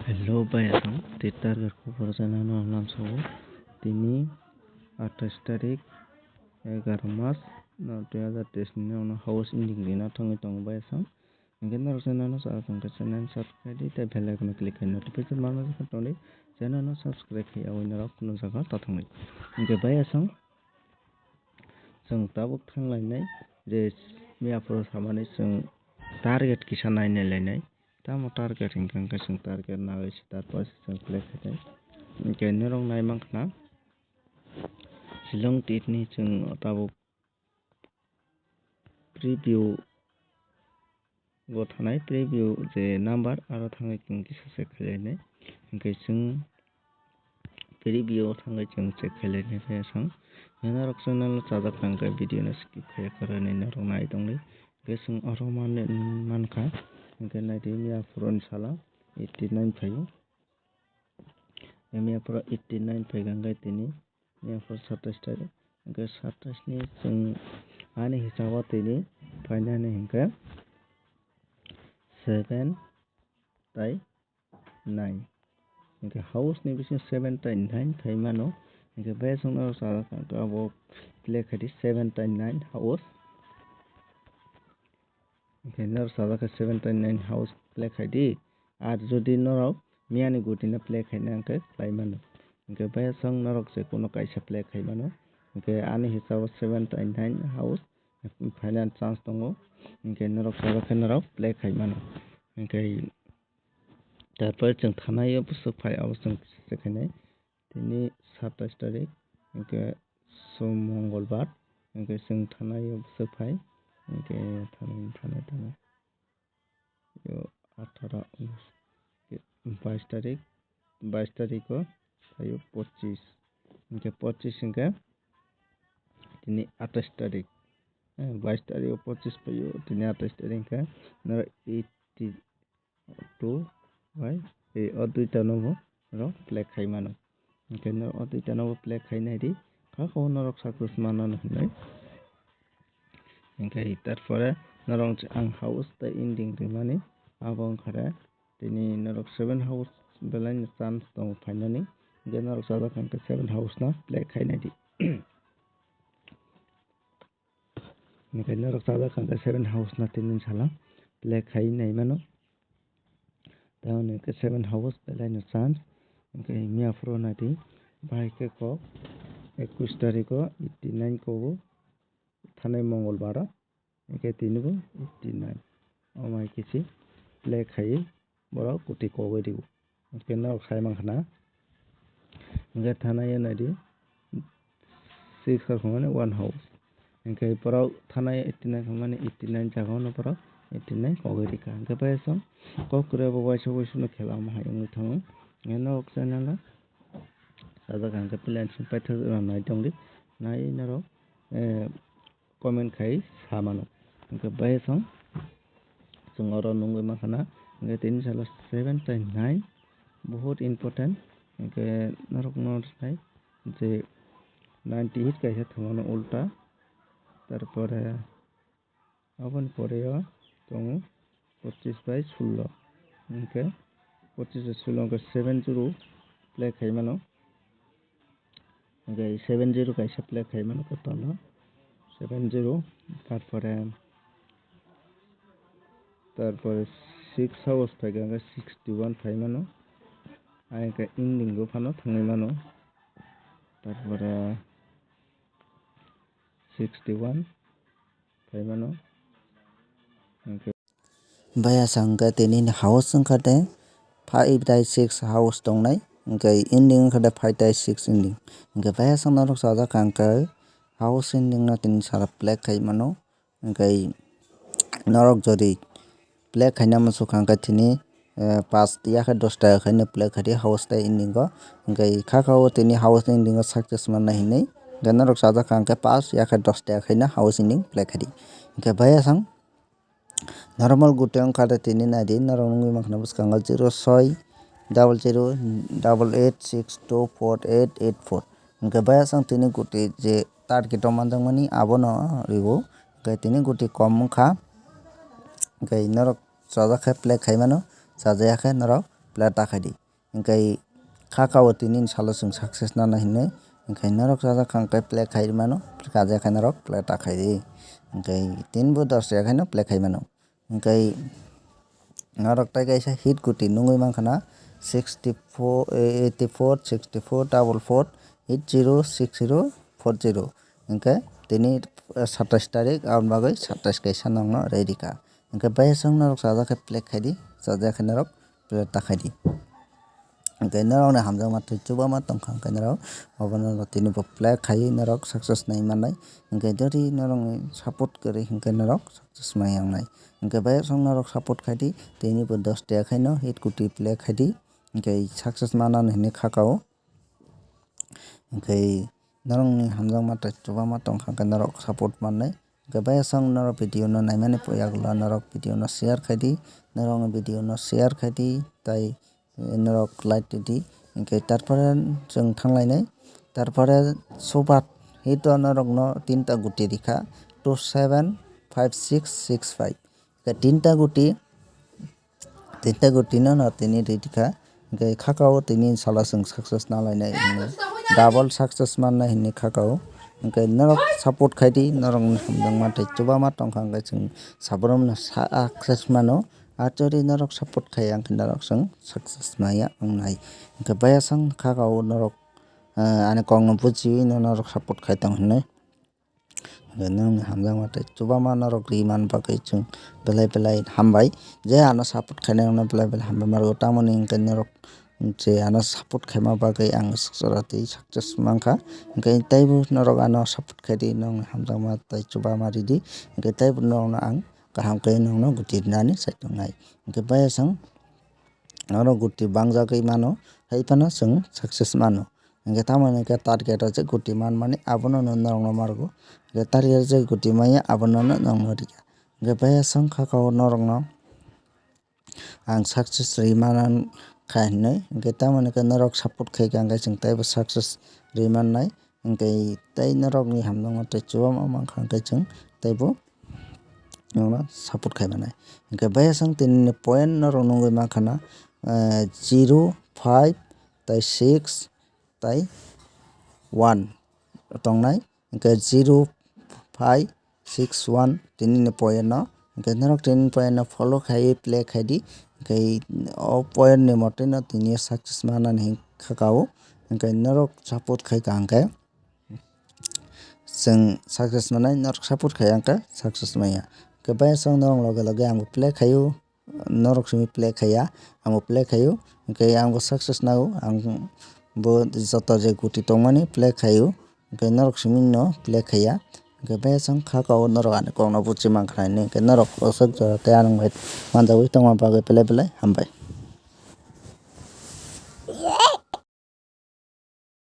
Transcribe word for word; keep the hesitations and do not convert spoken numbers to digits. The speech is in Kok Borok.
Hello bai asong, tei target khobor jana no lamsao. Tini athais tarik, egaroh mas, no dui hazar teis ni no house ending rina thangwi tongo bai asong. Hingke norok channel no chajak tongkha channel subscribe di tei bell icon click khai notification manna jagha tongdi. Channel no subscribe khai awai norok kuno jaga ta thangwi. Hingke bai asong, chwng tabuk thanglainai je miyaphuru samani chwng target kisa nainai lainai. Tamo target hingka hingke chwng target nai se tarpor se chwng play khainai. Hingke norok nai mankha na Shillong titni chwng tabuk preview go thanai preview je number aro thangwi chwng kisa check khainai. Hingke chwng preview o thangwi chwng check khainai khe chwng norok channel no chajak tangkha video no skip khaiya kwrwini norok nai tongdi. Hingke chwng oro manwi mankha, hingke naidi miyaphuru ni sala eighty nine phaio. Miyaphuru eighty nine phaikha hingke tini miyaphuru satais tarik, hingke satais ni chwng ani hisabo tini phainani hingke seven tai nine. Hingke house ni bisingo seven tai nine phai mano. Hingke bai chwngno chajak tangkha abo play khaidi seven tai nine house. Hingke norok chajak khe seven tai nine house play khaidi. Ar jodi norok miyani gutino play khaina hingke khlai mano. Hingke bai chwng norok je kuno kaisa play khai mano. Hingke ani hisabo seven tai nine house phaina chance tongo. Hingke norok chajak khe norok play khai mano. Hingke Tarpore chwng thanai o bwswk phai abo chwng se khainai. Tini satais tarik, hingke som mongolbar, hingke chwng thanai o bwswk phai, hingke thanai, thanai, thanai. Yo atharo, unis, bais tarik, bais tarik o phaio pochis, hingke pochis hingke tini atais tarik, eh, bais tarik o pochis phaio tini atais tarik hingke norok eighty two bai, eh, o duita no bo norok play khai mano. Hingke norok o duita no bo play khai nai di, kha khe o norok success manano hinwi. Hingke tarpore norok ang house tei ending rimani abo wngkha re tini norok seven house belai no chance tongo phainani, hingke norok chajak hingke seven house no play khai nai di. Hingke norok chajak hingke seven house no tini salo play khai nai mano. Tei hwnwi khe seven house belai no chance. Hingke miyaphuru naidi bahai khe kok ekwis tariko eighty nine kobo thanai mongolbaro. Hingke tinibo eighty nine. Omo hai khe se play khaiwi borok kuti kogwi rio. Hingke norok sai mankha na. Hingke thanai o naidi six o khamani one house. Hingke borok thanai eighty nine khamani eighty nine jaga o no borok eighty nine kogwi rikha. Hingke bai song kok kwrwi bo waisa waisa no khela omo hai wngwi thango. Hingke norok channel o sajak hingke player song paithak rok nai tongdi. Nai norok, eh, comment khai sa mano. Hingke bai song chwng oro nungwi mankha na, hingke tini salo seven tai nine, bohut important. Hingke norok no sai je ninety eight kaisa thwngmano ulta, tarpore aboni pore o tongo pochis bai sullo, hingke pochis bai sullo hingke seven zero play khai mano. Hingke seven zero kaisa play khai mano kwtal o, seven zero, tarpore, tarpore six house phaikha hingke sixty one phai mano, ayang khe ending o phano thangwi mano, tarpore sixty one phai mano, hingke. Baya sa hingke tini ni house wngkha de five tai six house tongnai, hingke ending wngkha de five tai six ending. Hingke baya sa norok sajak hingke house ending no tini sara play khai mano, hingke norok jodi play khaina muchuk hingke tini, eh, pas ya khe dos ta khaino play khai di house tai ending o, hingke kha kha o tini house ending o success manna hinwi, hingke norok sajak hingke pas ya khe dos ta khaino house ending play khai di. Hingke baya sang normal guti wngkha de tini nai di, norok nugwi mankha na bwskango zero soi double zero double eight six two four eight eight four. Hingke baya sang tini guti je target o manjakmani abono riwo, hingke tini guti kom wngkha, hingke norok chajak khe play khai mano, chajaya khe norok play ta khai di. Hwnkhe kha kao tini ni salo chwng success nana hinwi, hwnkhe norok chajak kha hwnkhe play khai mano, kajak khe norok play ta khai di. Hwnkhe tini bo dos ya khe no play khai mano. Hwnkhe norok tai kaisa hit guti nungwi mankha na sixty four, eighty four, sixty four, double four, eight zero, six zero, four zero. Hwnkhe tini, eh, satais tarik, aboni bagwi satais kaisa nokno ready kha. Hwnkhe bayasong norok chajak khe play khai di, chajak khe norok play ta khai di. Hwnkhe norokni hamjakma tei chubama tongkha, hwnkhe norok obono tini bo play khaiwi norok success nai mannai. Hwnkhe jodi norokni support kwrwi hwnkhe norok success mai wngnai. Hwnkhe bayasong norok support khai di, tini bo dos tiya khaino hit guti play khai di, hwnkhe success manani hinwi kha kao. Hwnkhe norokni hamjakma tei chubama tongkha hwnkhe norok support mannai. Hwnkhe bayasong norok video no naimani yagulo norok video no share khai di, norokni video no share khai di, tai norok like twi di. Hwnkhe tarpore chwng thanglainai, tarpore subat hito norokno tinta guti rikha, two seven five six six five. Hwnkhe tinta guti, tinta guti no no tini rikha. Hwnkhe kha kao tini salo chwng success nalainai, hwnkhe double success mannai hinwi kha kao. Hwnkhe norok support khai di, norokni hamjakma tei chubama tongkha hwnkhe chwng sabrumno success mano. Achori norok support khai ang khe norok chwng success maya wngnai. Hwnkhe bayasong kha kao norok, eh, ani kokno bujiwi no norok support khai tong hinwi. Hwnkhe nwng hamjakma tei chubama norok ri man bagwi chwng belai belai hambai. Je ano support khainai rokno belai belai hambai margo, tamoni hwnkhe norok je ano support khaima bagwi ang jora twi success mankha. Hwnkhe teibo norok ano support khai di, nwng hamjakma tei chubama ri di. Hwnkhe teibo norokno ang kaham khe nwngno guti rinani sai tongnai. Hwnkhe bayasong oro guti bangjagwi mano, hai phano chwng success mano. Hwnkhe tamoni hwnkhe target o je guti manmani abono no norokno margo. Hwnkhe target o je guti manya abono no norokno rikha. Hwnkhe bayasong kha kao norokno ang success ri mankha hinwi. Hwnkhe tamoni hwnkhe norok support khaikha hwnkhe chwng teibo success ri mannai. Hwnkhe tei norokni hamjakma tei chubama mankha hwnkhe chwng teibo norokno support khai mannai. Hwnkhe bayasong tini ni point norok nugwi mankha na, eh, zero, five, tei six, tei one tongnai. Hwnkhe zero, five, six, one tini ni point no. Hwnkhe norok tini ni point no follow khai play khai di. Hwnkhe o point ni mote no tini success manani hin kha kao. Hwnkhe norok support khai ka hwnkhe chwng success manai, norok support khai ang khe success manya. Hwnkhe bayasong norok loge loge ang bo play khaio, norok simi play khaiya, ang bo play khaio, hwnkhe ang bo success nago, ang bo joto je guti tongmani play khaio, hwnkhe norok simi no play khaiya, hwnkhe bayasong kha kao norok ani kokno buchi mankha hinwi, hwnkhe norok osok jora tei anwng bai manjagwi tongma bagwi belai belai hambai.